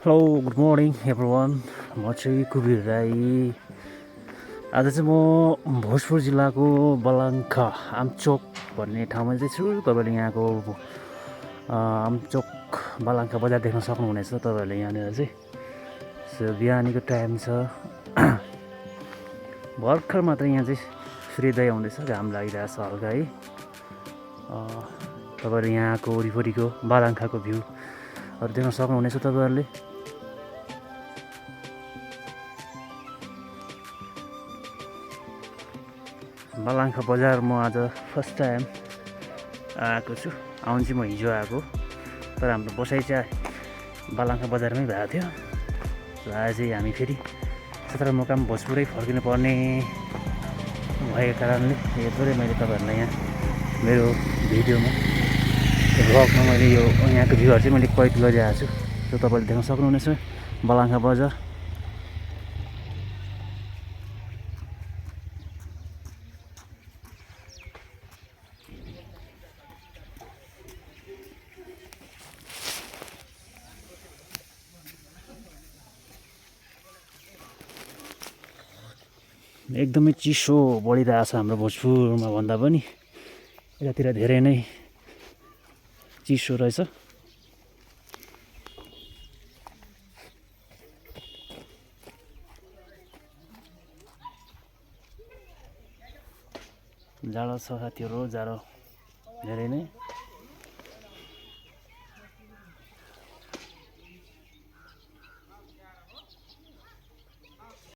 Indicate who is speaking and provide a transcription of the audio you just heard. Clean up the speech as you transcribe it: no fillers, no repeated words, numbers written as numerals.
Speaker 1: Hello good morning everyone. म चाहिँ कुबेर राई। आज चाहिँ म भोजपुर जिल्लाको बलाङ्खा आमचोक भन्ने ठाउँमा चाहिँ छु। तपाईँले यहाँको आमचोक बलाङ्खा बजार देख्न सक्नुहुनेछ तपाईँहरूले यहाँनिर चाहिँ। सो बिहानीको टाइम छ। भर्खर मात्र यहाँ चाहिँ सूर्योदय हुँदैछ, घाम लागिरहेछ हल्का है। तपाईँहरू यहाँको वरिपरिको बलाङ्खाको भ्यूहरू देख्न सक्नुहुनेछ तपाईँहरूले। बलाङ्खा बजार म आज फर्स्ट टाइम आएको छु। आउनु चाहिँ म हिजो आएको, तर हाम्रो बसाइ चाहिँ बलाङ्खा बजारमै भएको थियो। आज चाहिँ हामी फेरि सदरमुकाम भोजपुरै फर्किनु पर्ने भएको कारणले यो थोरै मैले तपाईँहरूलाई यहाँ मेरो भिडियोमा भ्लगमा मैले यो यहाँको भ्यूहरू चाहिँ मैले कैद गरिरहेको छु। त्यो तपाईँले देख्न सक्नुहुनेछ बलाङ्खा बजार। एकदमै चिसो बढिरहेछ हाम्रो भोजपुरमा भन्दा पनि यतातिर धेरै नै चिसो रहेछ। जाडो छ साथीहरू, जाडो धेरै नै।